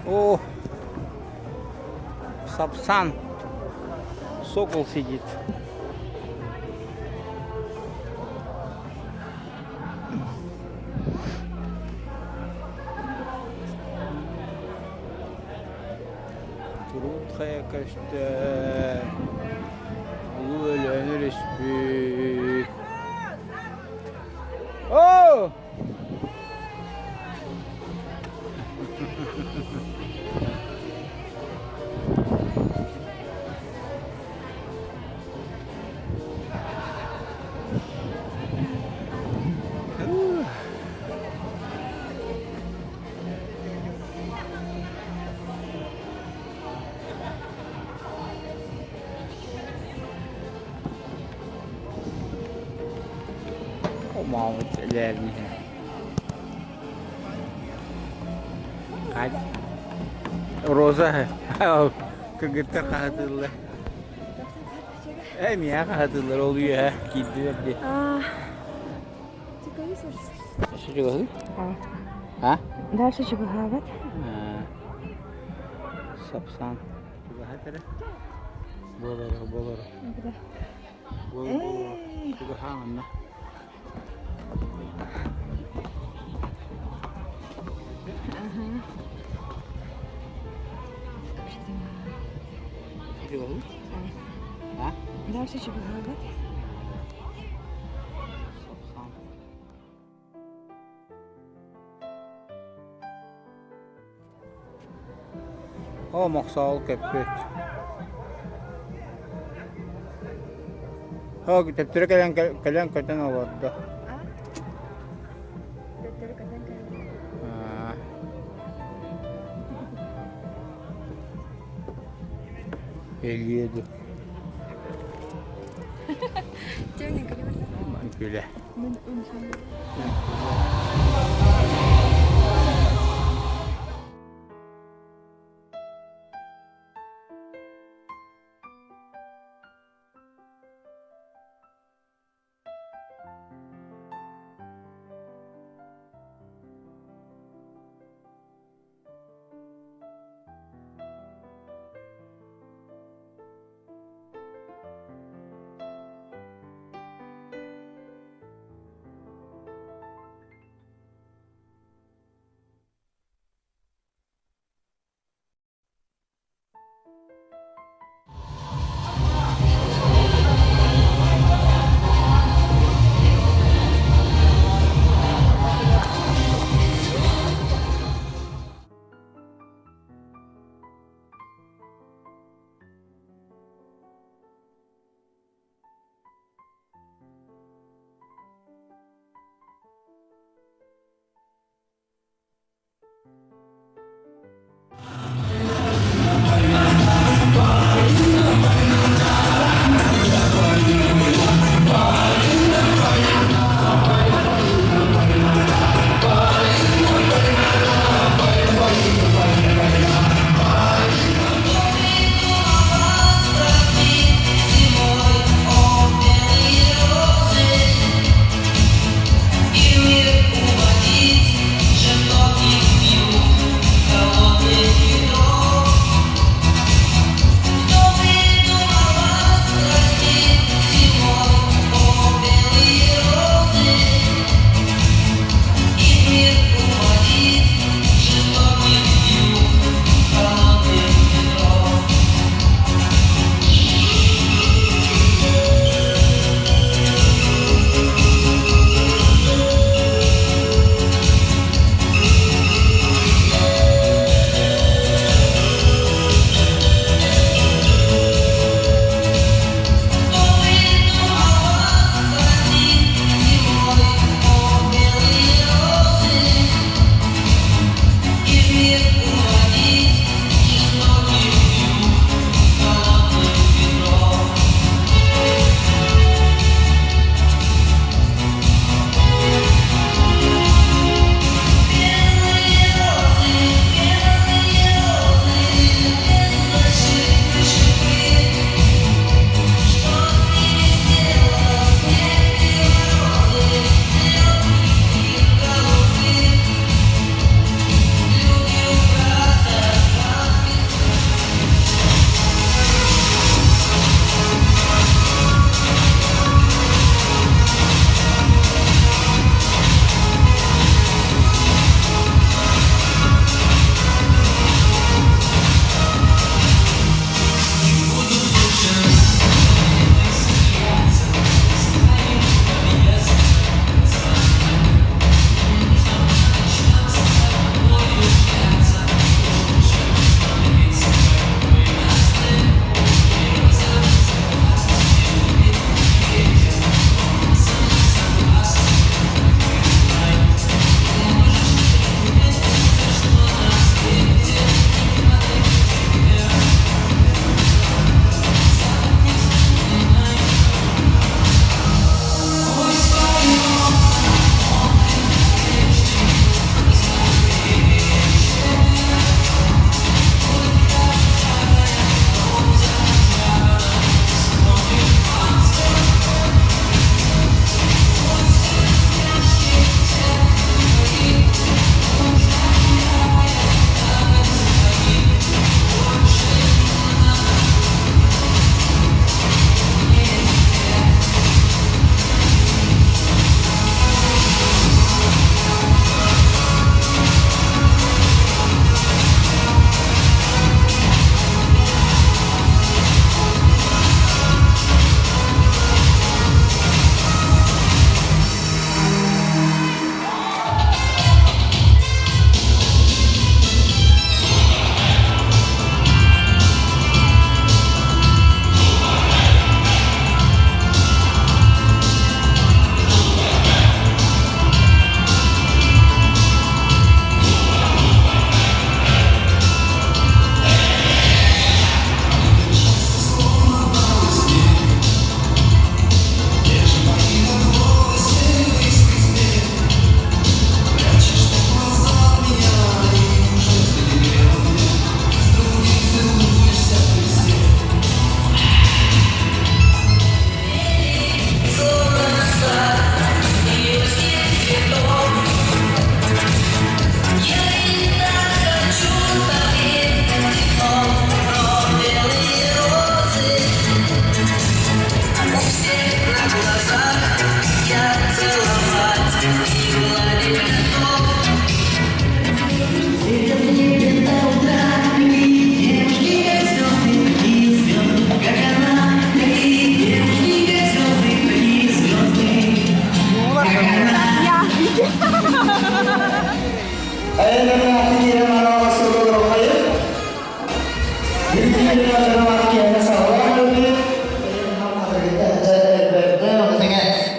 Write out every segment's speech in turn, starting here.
О, Сапсан. Сокол сидит. Туруут хайа көстөр. Улуу Өлөөн өрүспүт. Оо! Омаабыт элээрниһэ. Роза кыргыттар хаһытыыллар. Ээ миэхэ хаһытыыллар ол үөһэ киирдилэр дии. Чугаһыы? А? Дальше чугаһаабат. Сапсан. Чугаһат эрэ. Буолар, буолар. Буолар, чугаһаан онно. Чугаһыы? А? Дальше чугаһаабат. Сапсан. Оо, мохсоол көппүт. Оо, төттөрү кэлэн кэлэн көтөн олордо. Төттөрү көтөн кэлэн. Аа. Элиэди. Күлэ.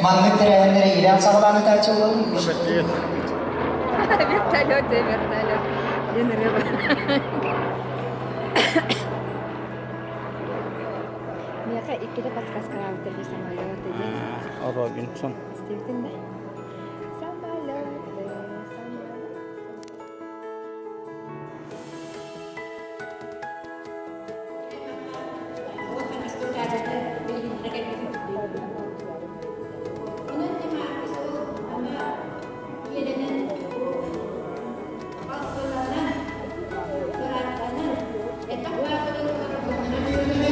Маннык тэрээһиннэри иилээн саҕалаан ыытааччы буолабын. Вертолет, вертолет. Диэн ырыа Миэхэ иккитэ подсказкалаабыттар дии самолеты диэн. Робинсон. Истибитин да? Самолеты, самолеты.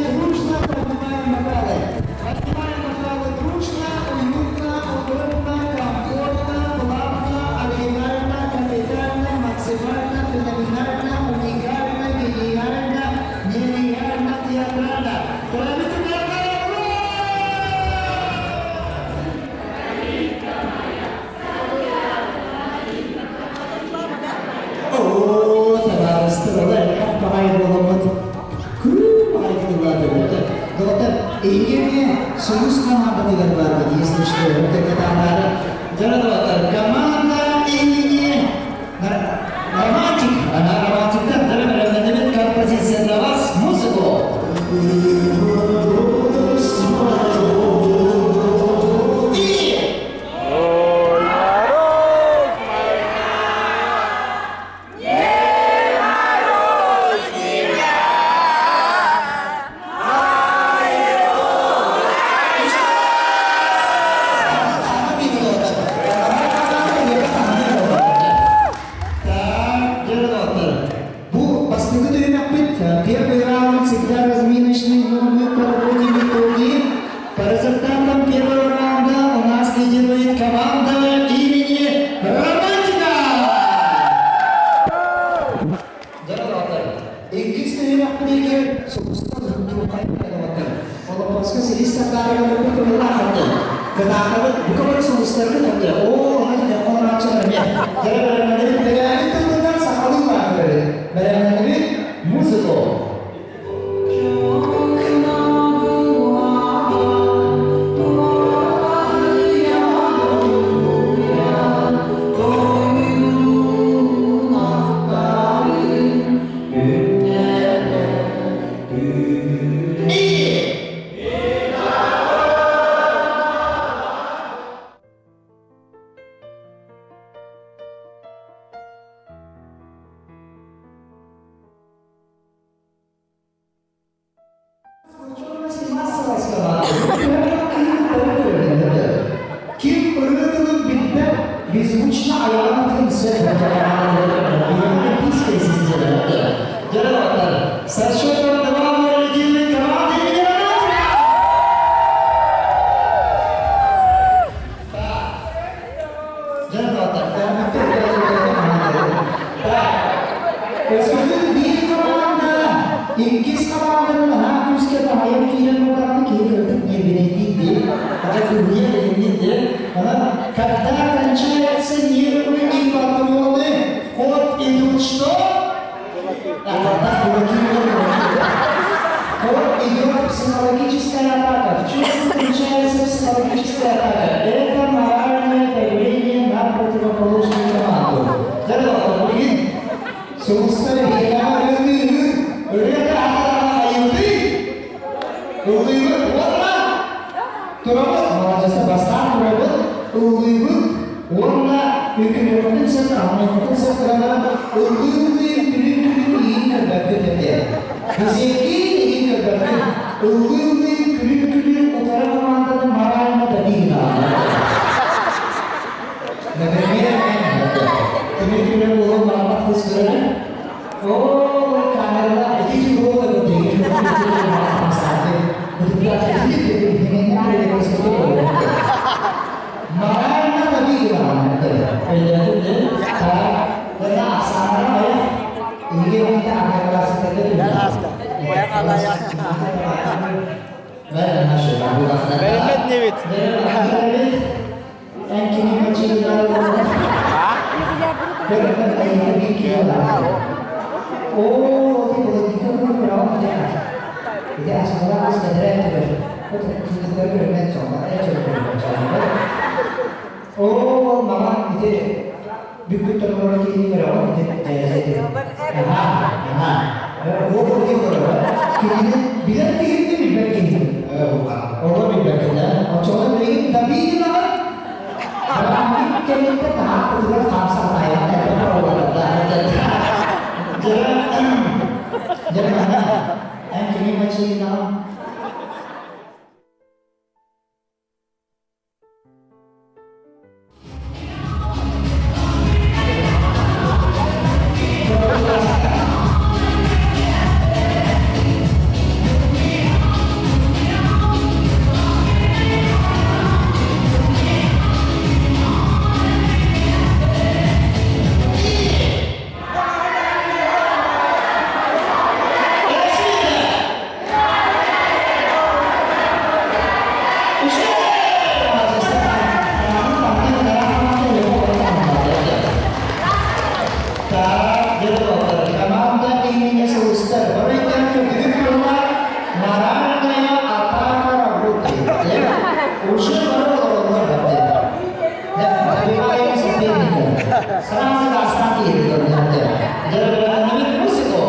Дружно поднимаем бокалы. Поднимаем бокалы дружно, уютно, удобно, комфортно, плавно, оригинально, капитально, максимально, феноменально, уникально, гениально, нереально, театрально. Травите бокалы! Ура! Оо, табаарыстыбалар, баҕайы буоламмыт күрүү баҕайы тыллаатыбыт. Доҕоттор, эһиги эмиэ Сулус хамаандатыгар бааргыт, если что, катааннаары. Дьоро доҕоттор, команда имени Романтик, она романтиктар, дьоро бэлэмнэнэбит композиция для вас, музыку. И Ой, мороз Не морозь меня! Так, дьэ, бу бастакы түһүмэхпит. Первый раунд всегда разминочный, но мы подводим итоги. По результатам первого раунда у нас лидирует команда имени Романтика! Дьэ, иккис түһүмэхпитигэр сулустар Олоппоско силис тардаарыгар кытаахаты. Кытаахабыт бука бары сулустаргыт өттө. Оо, ханна холорааччылар эмиэ. Дьэ, бэлэмнэнэбит. Бэлэмнэбит тылынан сахалыы баатырабыт. Бэлэмнэнэбит музыку. И Ким ырыа тылын билбэт, беззвучно айаҕын тымсык Со счетом 2-0 лидирует команда имени Романтика! Дьэ, так, өскөтүн биир команда иккис команданы наһаа күүскэ таһайан киирэн буоллаҕына киһи кырдык нервинэйдиир ата кыһыйар этиннир. Онон когда кончаются нервы и патроны, в ход идут что? А, кулаки, в ход идет психологическая атака. В чем заключается психологическая атака? Это моральное давление на противоположную команду. Дьэ, билигин сулустар биһиэхэ ырыата айылды. Ыллыыбыт уонна турабыт. Маладьыста бастаан турабыт, ыллыыбыт уонна үкүнүөхпүтүн сөп, аһыныахпытын сөп гынан ыллыы-ыллыы күлүү-күлүү иин көрбөккүт этэ. Бизиэки иин көрбөккүт. Ыллыы-ыллыы күлүү-күлүү утары команданы морально давить надо. Например, күнү-күнү буолан бараммат кыз көрөрүн. Оо, камерала ити буола бу Морально давить надо. Так, Бэлэмнэннибит. Oh, Кыргыттар көрүнэн чоҥҥо Оо, мама ити бүккүт тоҥоро киһини көрөҕүн ити ити. Аха, аха. Ол курдук олорор. Кинини билэр киһини билбэт киһини. Оҕо билбэт да. Оччоҕо билигин Давидин аҕа Бырааппыт кэнниттэн таһааппытыгар хаамсан таайбаттар Дьэ, эн кими мачыынаҕын? Команда имени Сулустар. Моральная атака работает. Уже Добиваем соперника. Сразу до атаки. Музыку.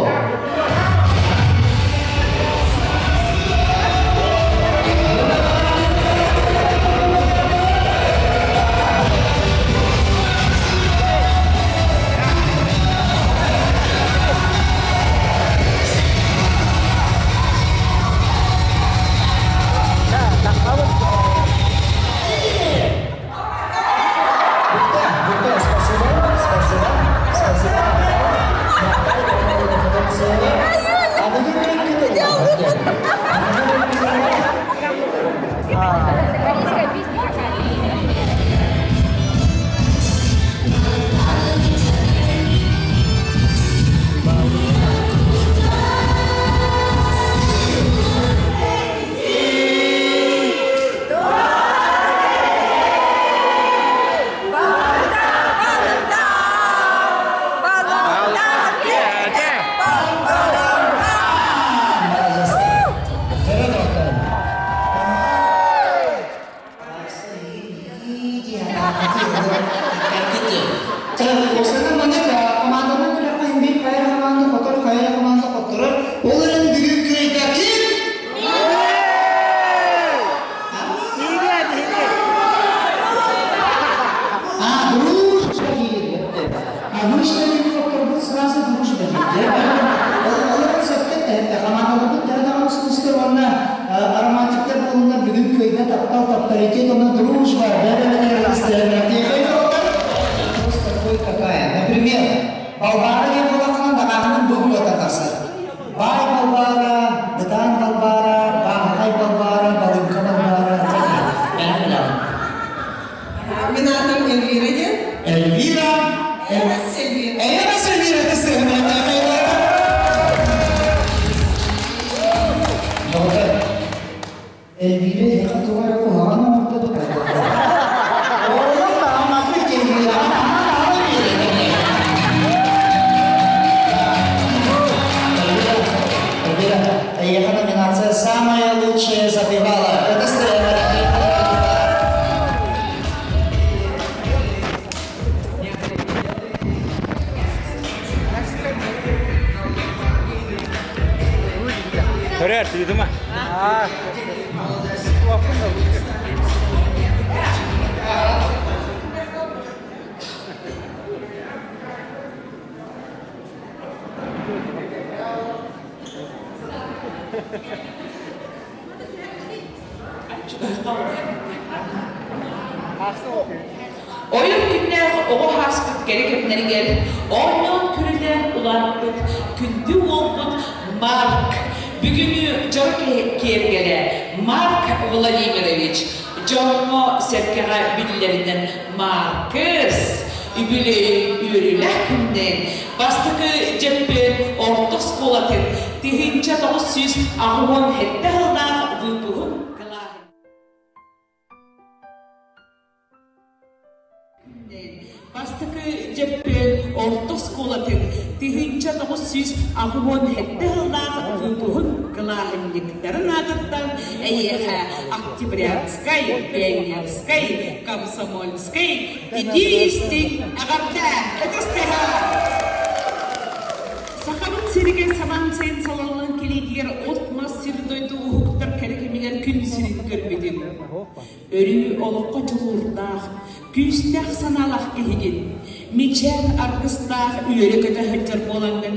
Спасибо, спасибо, спасибо. Корейская песня какая-то. Ол эрэн бүгүн кыайда ким? А, дружба диир. Обычно хотторбут сразу дружба диир. Олорон сөпкө хамаандаларбыт төһө устустар уонна романтиктар буолуннар бүгүн кыайда таптал таптаритет уонна дружба такой какая. Например, Балбаара диэн буолаххына даҕааһынын бу буолан тахсар. Баай Балбаара, Бытаан Балбаара, Бааһаҕай Балбаара, Балыҥка Балбаара. Мин аатым Эльвира диэн. Эльвира. Эйэҕэс Эльвира. Эйэҕэс Эльвира тысыһына. Эльвира эһиэхэ туга эрэ куһаҕан оҥордо дуо? Оҕолор таһыммаппыт Эльвираҕа таһаан биэрэр. Эльвира, эйиэхэ номинация «Самая лучшая запевала». Это Көрөр, тыытыма. Ойун күннээх оҕо ааспыт кэрэ кэмнэригэр оонньоон көрүлээн улааппыт күндү уолбут Марк бүгүҥҥү дьоро киэргэлэ Марк Владимирович дьоҥҥо-сэргэҕэ биллэринэн Маркыс үбүлүөйүн үөрүүлээх күнүнэн бастакы Дьөппүөн орто оскуолатын 1987 сыллаах выпуһун кылааһын. Бастакы Дьөппүөн орто оскуолатын 1987 сыллаах выпуһун кылааһынньыктарын аатыттан эйиэхэ Октябрятскай, Пионерскай, Комсомольскай итии-истиҥ эҕэрдэ! Ытыс тыаһа! Сахабыт сиригэр самаан сайын салаллан кэлиитигэр от-мас сир-дойду уһуктар кэрэ кэмигэр күн сирин көрбүтүм. Өрүү олоххо дьулуурдаах, күүстээх санаалаах киһигин. Мичээр аргыстаах үөрэ-көтө сылдьар буолаҥҥын,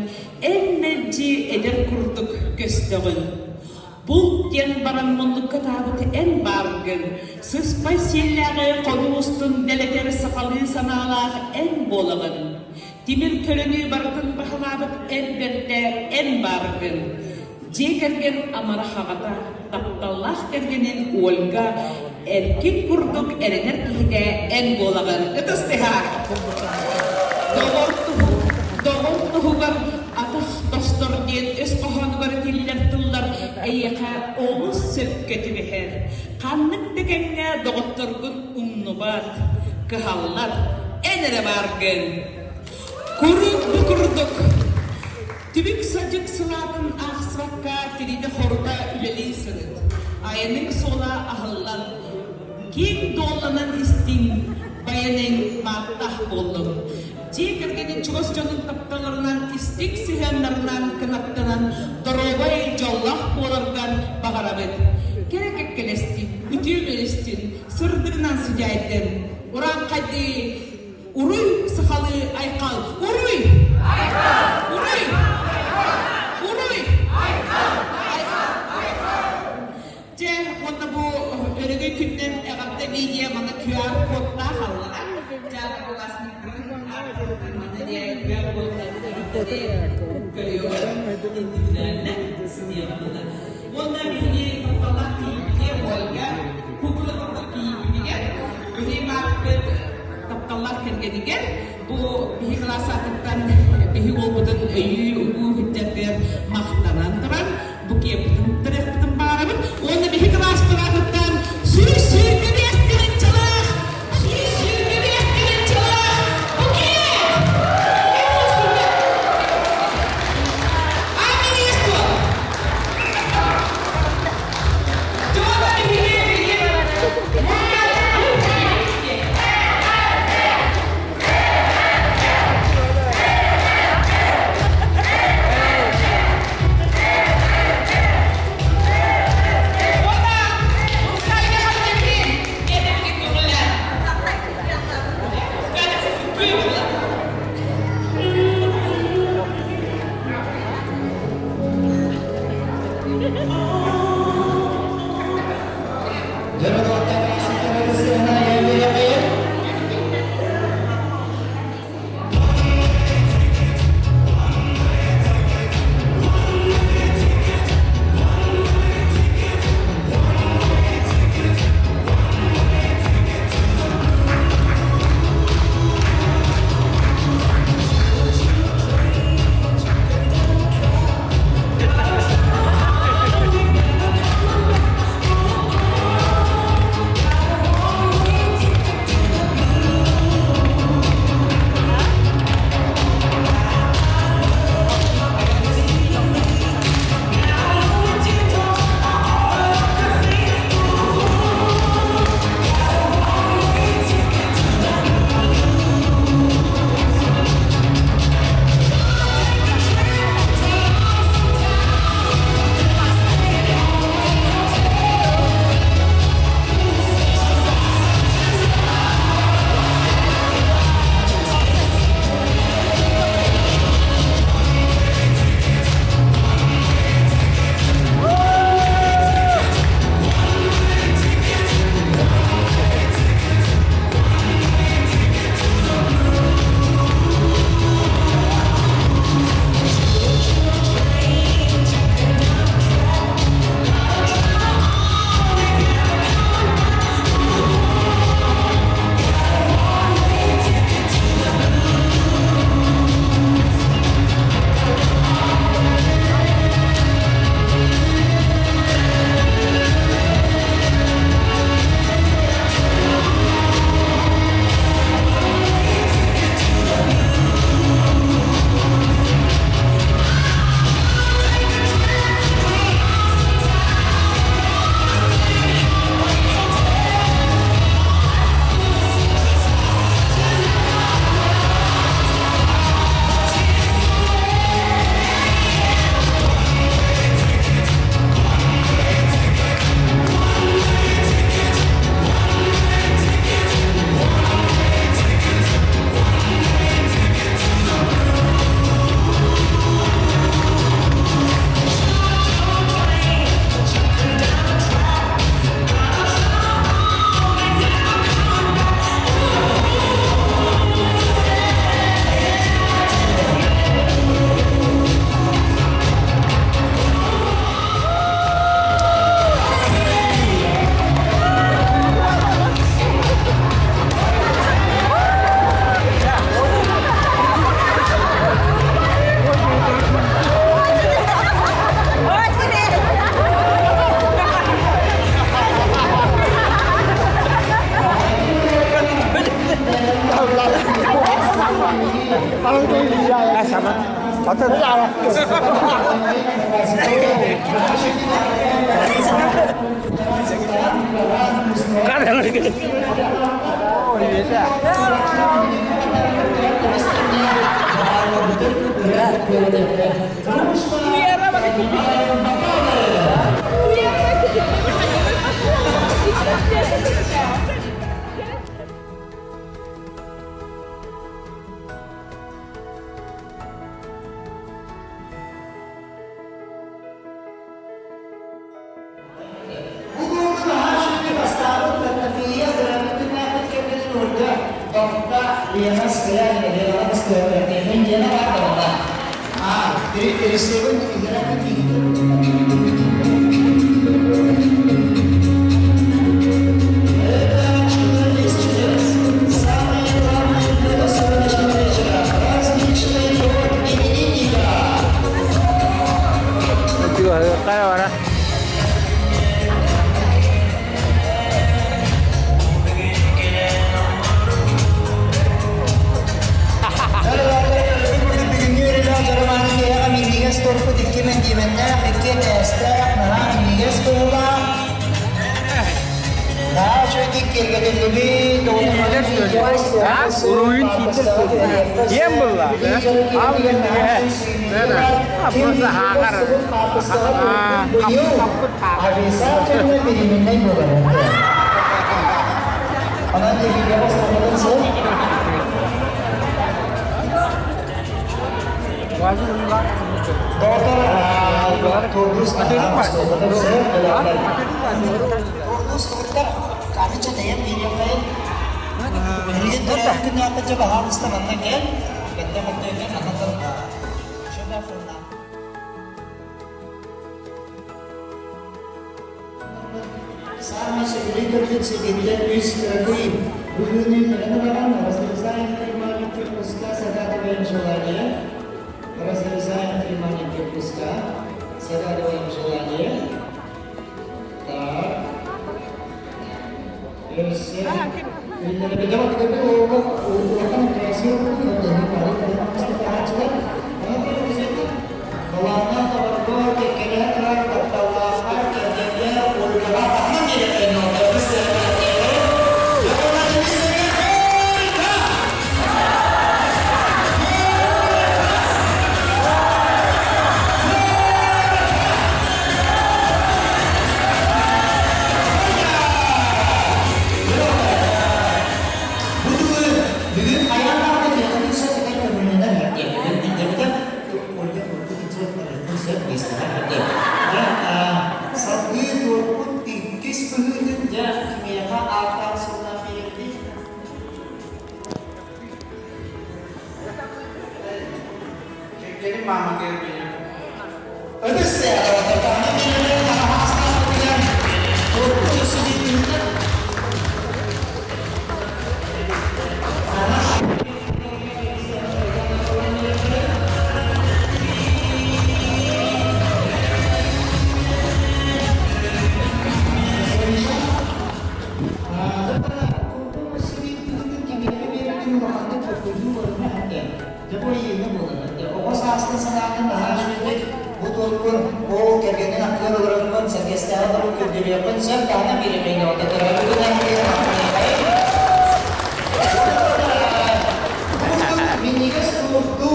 эн мэлдьи эдэр курдук көстөҕүн. Булт диэн баран муннукка таабыт эн бааргын, сыспай сиэллээҕи хонуу устун дэлэтэр сахалыы санаалаах эн буолаҕын. Тимир көлөнү барытын баһылаабыт эр бэрдэ эн бааргын. Дьиэ кэргэн амарах аҕата, тапталлаах кэргэнин Ольга эркин курдук эрэнэр киһитэ эн буолаҕын. Ытыс тыаһа! Доҕор туһу, доҕор туһугар атах тостор диэн өс хоһоонугар этиллэр тыллар эйиэхэ олус сөпкө түбэһэр. Ханнык да кэмҥэ доҕотторгун умнубат, кыһаллар, эн эрэ бааргын. Куруук бу курдук Түбүк-садьык сылаатын аахсыбакка тиритэ-хорута үлэлии сырыт. Айаныҥ суола аһыллан, киэҥ дуолланан истиҥ, байаныҥ мааттаах буоллун. Дьиэ кэргэнин чугас дьонун тапталларынан, истиҥ сыһыаннарынан кынаттанан, доруобай, дьоллоох буоларгар баҕарабыт. Кэрэ кэккэлэстин, үтүө үөрүстүн, сырдыгынан сыдьаайдын. Урааҥхайдыы Уруй сахалыы айхал! Уруй! Айхал! Уруй! Уруй! Айхал! Айхал! Дьэ, уонна бу өрөгөй күннэн эҕэрдэ видео мана QR кодтаах аллара. Дьэ, QR кодтаах Уонна биһиги тапталлаах киһибитигэр Ольга кукла курдук киһибитигэр биһи Маркпыт тапталлаах кэргэнигэр бу биһи кылаас аатыттан биһи уолбутун өйүү угуу сылдьаргар махтанан туран букеппытын туттарыахпытын баҕарабыт уонна биһи кылааспыт аатыттан 125 тыһыынчалаах 125 тыһыынчалаах букет! Аминь! Атын Бүгүҥҥү наһаа үчүгэй бастаабыт Тартафия төрөөбүт кэргэнин Ольга Балта Лена Скрябина Ленаҕа бастыахтара Лена баар даҕаны. Аа, пересылын игра Это чудо чудес. Самое главное блюдо сегодняшнего вечера. Праздничный торт именинника. Бара. Бүгүҥҥү үөрүүлээх дьарамааны киэһэҕэ минньигэс торпут икки мэндиэмэннээх, икки этээстээх, наһаа минньигэс быһыылаах. Наһаа үчүгэйдик киэргэтиллибит, Уруйун сиитэр Киэн булла. Ал минньигэһэ. Просто хаагар. Хаппыт Обязательно беременной буолар. Онон эһиги остуолун сыл. Доктор Турдус Турдус туруктар кабыча тайан бириэххэйин. Билигин күннээххэ баһаалыста манна кэл. Бэнтэ хотойген анатан шөбә фонна. Самый сөбүлүү көрбүт сибиттэн үс кыракый быһыыны көрөн баран разрезаем три маленьких куска, загадываем желание. Разрезаем три маленьких куска, загадываем желание. Так. Бу тылы бүгүн хайаан даҕаны киэһэтин сөп этэр көҥүллэнэр диэн биллэрбитэ. Ольга Куртук сөп миэстэҕэ диэн. Салгыы туорпут иккис быһыытын дьэ кимиэхэ ааттаан суоллаах биэрбит? Кэлин маама кэлбине. Ытыс Дьэ бу эйиэнэ буолар. Оҕо саастан санаатын наһаа үчүгэйдик бу туоркун ол кэргэнин аттыгар олороммун сэргэстээх олорон көрдөрүөххүн сөп даҕаны бириэмэни Минньигэс туурду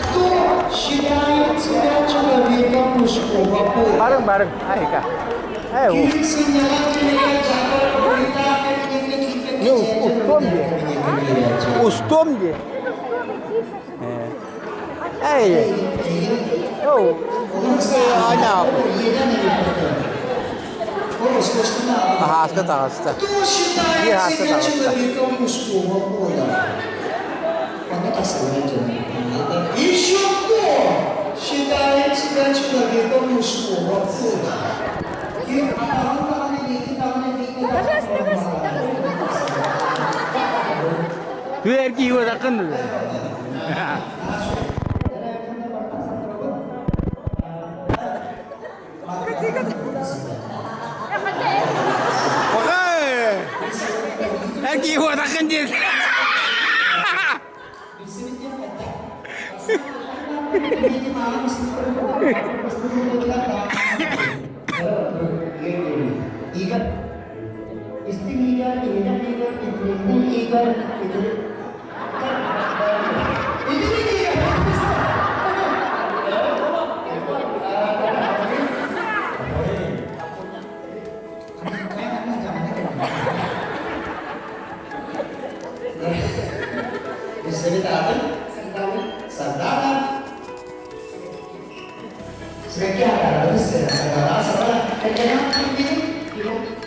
Кто считает себя человеком мужского пола? Барың барың айка. Не устом де. Устом де. Эй. Оу. Ана. Таһааска таҕыста. Кто считает себя человеком мужского пола? Еще кто считает себя человеком мужского пола? Түөрки уотакын. Эрки уотакын диэн. Игорь, истиҥ Игорь, иһирэх Игорь, интеллигентный Игорь, Билсэбит аатын? Сардана. Сардана. Сибэкки аатарабыт Сардана Сардана. Кэргэнэ киммитин?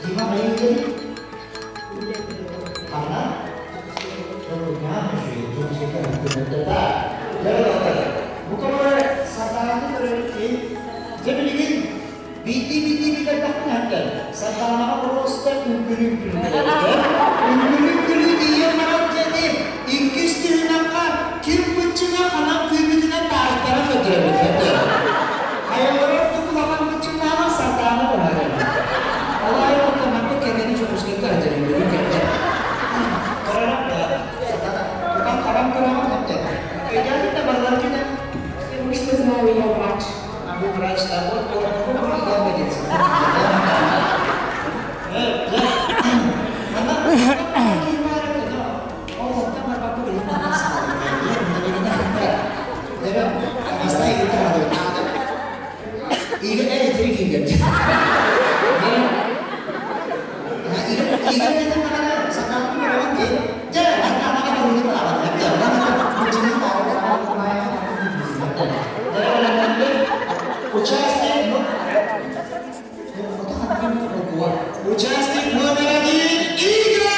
Дима Майыгын. Ханна? Бу Сардаананы көрөрүн дьэ билигин биирдии-биирдии билэрдэхпин эһэттэр Сардаанаҕа просто үҥкүлүү-үҥкүлүү үҥкүлүү-үҥкүлүү тиийэн баран дьэни иккис түһүмэххэ ким быччыҥа ханан күүрбүтүнэн таайтаран көрдөрөбүт хайалара ордук улахан быччыҥнааҕа Сардаана быһаарар ол аайы оттоммаппыт кэргэни Дьокуускайга сылдьар кэргэн тутан хабан көрөҕүн өттө өйдөөтүк да барыларгын. Потому что знаю, я врач. А вы врач, да? Вот, вот, вот, я медицина. Участник, Участник номер 1 Игорь Кисилев!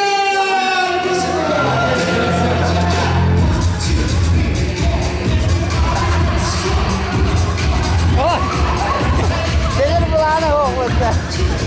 Кэлэр былаана суох.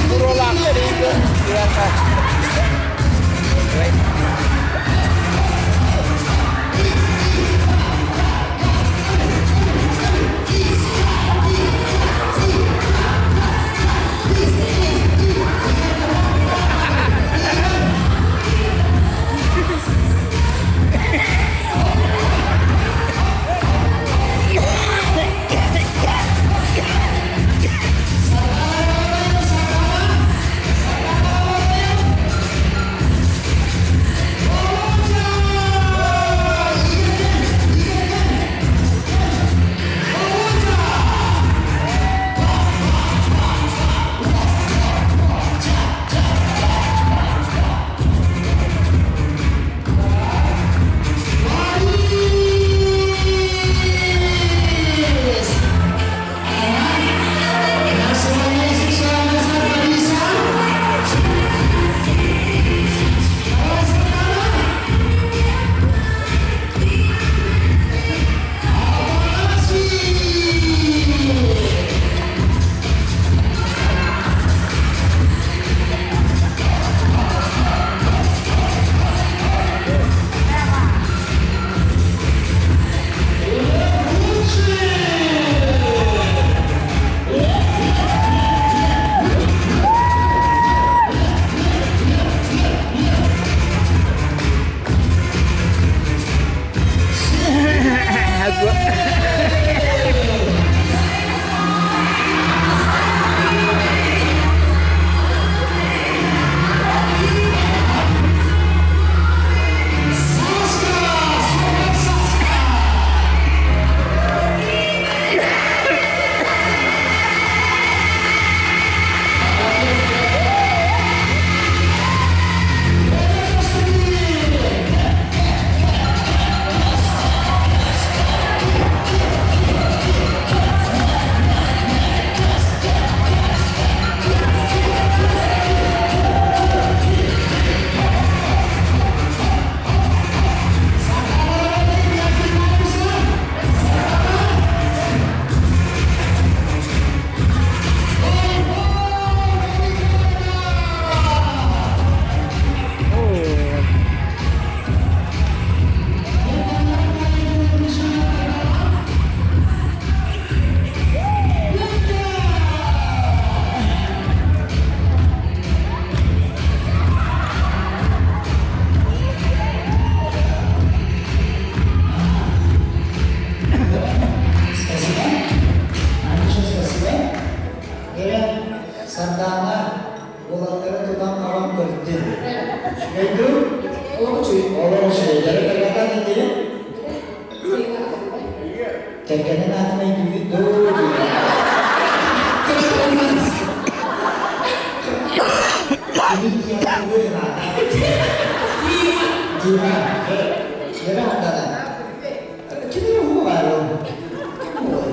Буруолаахтар Кэргэнин аатын өйдүүгүт дуу? Кини диэн тугуй аата? Дима. Дима Ардана. Ким эрэ уһугаар ол? Ким буолар?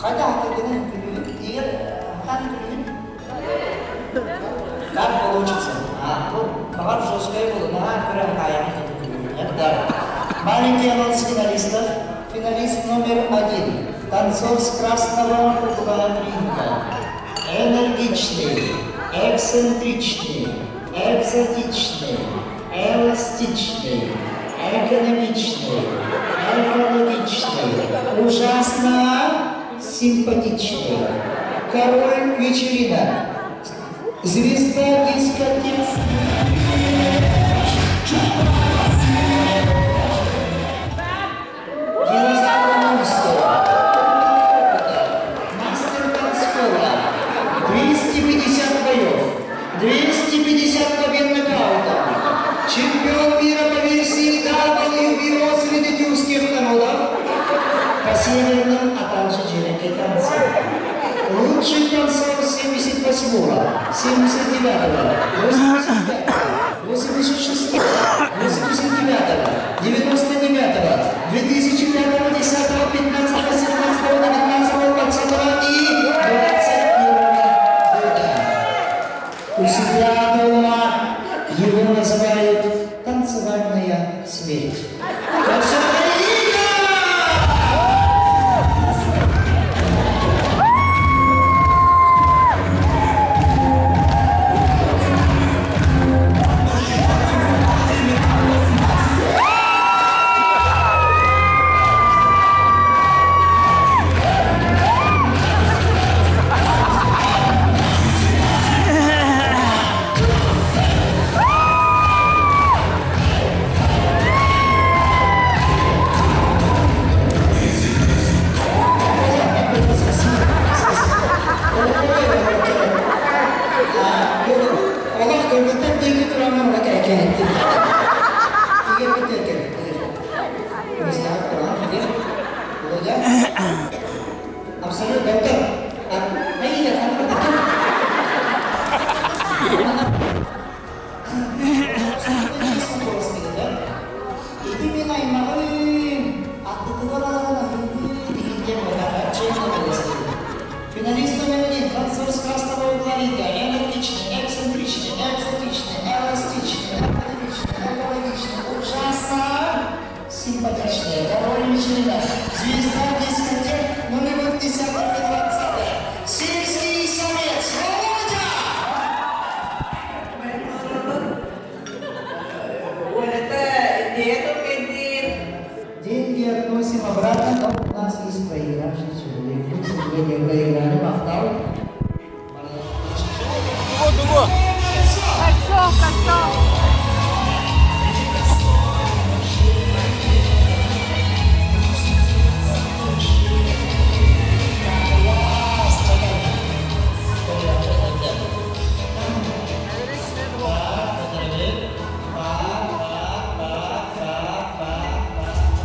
Хайдах кэргэнин күлүгүт? Игорь хаан күлүгүт? Как получится? А, тут баҕар жесткая буолуо, наһаа көрөн хаайаҕын Да. Маленький анонс финалистов. Финалист номер один. Танцор с красного угла ринга. Энергичный, эксцентричный, экзотичный, эластичный, экономичный, экологичный, ужасно симпатичный. Король вечеринок. Звезда дискотек. Динозавр монстр. Мастер танцпола. 250 боев. 250 побед нокаутом. Чемпион мира по версии WBO среди тюркских народов. По северным, а также дьэрэкэй танцам. Лучший танцор 78-го, 79-го, 85-го, 86-го, 89-го, 99-го, 2005-го, 10-го, 15-го, 17-го, 19-го, 20-го и 21 года. У себя дома его называют танцевальная смерть. Красотка Лига! Олох кыргыттар диэки тураммын ула кээкээттим. Игорь кэл, Володя? Абсолютно, доктор. Аида, Ити мин аймаҕым аттытыгар олорон аһыыбын иһин честно Финалист номер один, танцор с красного угла ринга, энергичный, эксцентричный, экзотичный, эластичный, экономичный, экологичный, ужасно симпатичный, король вечеринок, звезда дискотек нулевых, десятых и двадцатых, сельский самец Володя! Уолата идея кэлбит. Деньги относим обратно, но у нас есть проигравший человек. Мы, к сожалению, проиграли. Махтал. Кольцо, кольцо.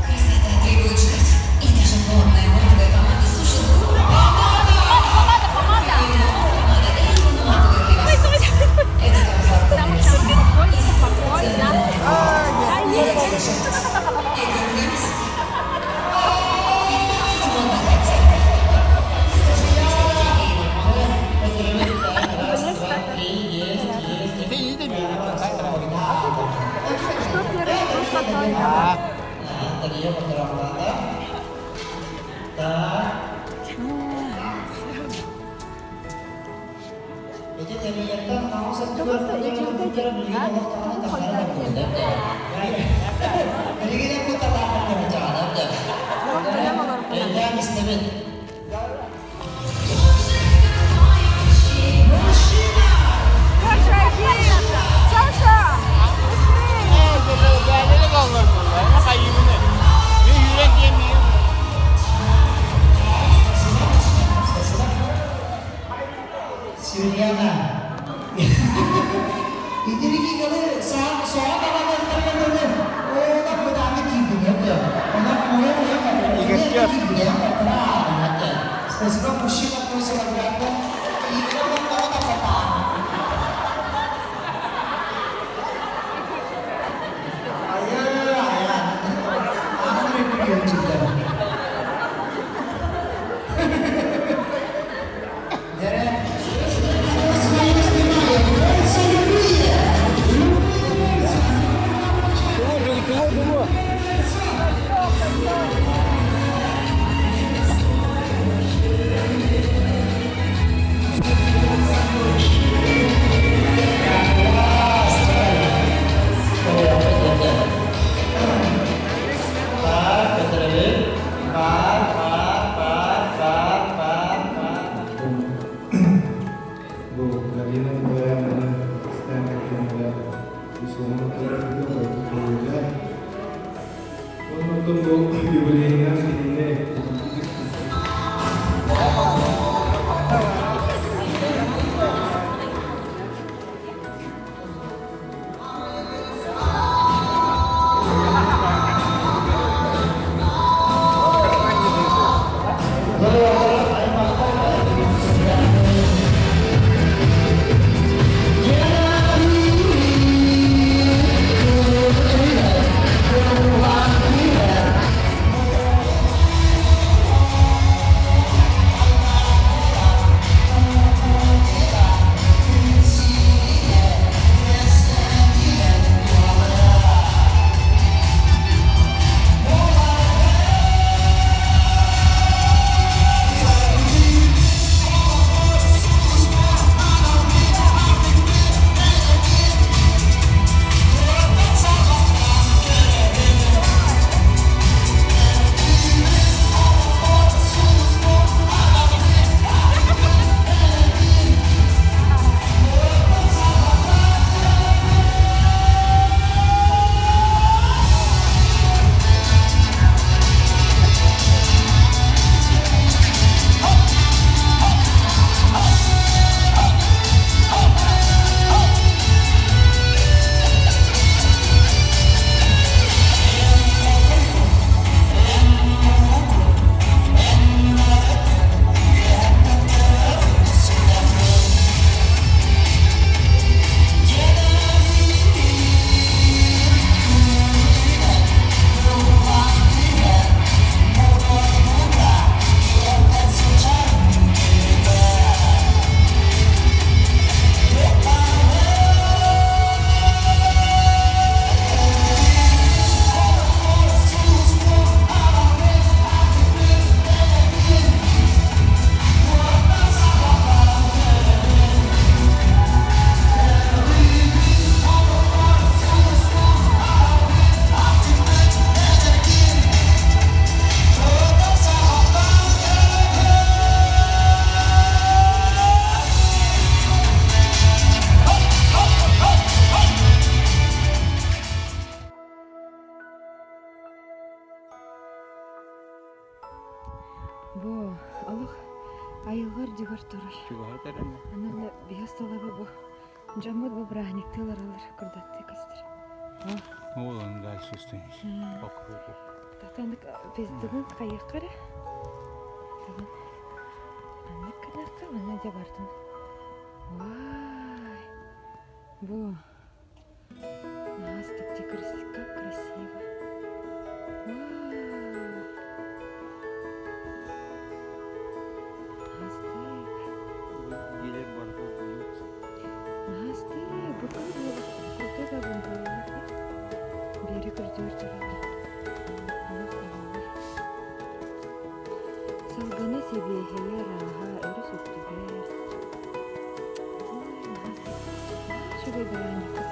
Красота требует жертв, и даже модная матовая помада сушит губы. Помада, помада. Помада Эйвон матовый превосходство. Это комфортно для Спокойно, и спокойно. стопроцентный жертв. Эко-крем 15 модных оттенков. Закажи на сайте Avon онлайн. Раз, два, три, есть, есть. Что первый был Тария Батарамлата. Так. Ити Тарияттан хаос өттүгэр билигин олохтоҕуна тахара Билигин бу татаахын Өйдөөн истэбит. Мужчина! Саша! Быстрее! Спасибо. Сюрьяна. Итирики галы саа соға Баар, көтөрөбүн. Баар, баар, баар, баар, баар, баар. Бу Галина Николаевна Стэнкинга Оннуттан бу юбилейынан кинини Бу олох айылҕа үрдүгэр турар. Аны биһи столоба бу дьоммут бу бырааһынньыктыы олороллор курдаттыы көстөр. Ол дальше стоишь. По кругу. Татанык пиздыгын хайыахха эрэ. Тагын аннык гынахха манна дьэ бардын. Вай! Бу Наастык как красиво. Вау! Наастык. Наастык. Бу крутой бабын Бери көрдөр турар. Салгына сибиэһэйэ ырааһа өрүс үрдүгэр. Үчүгэй бырааһынньыкка.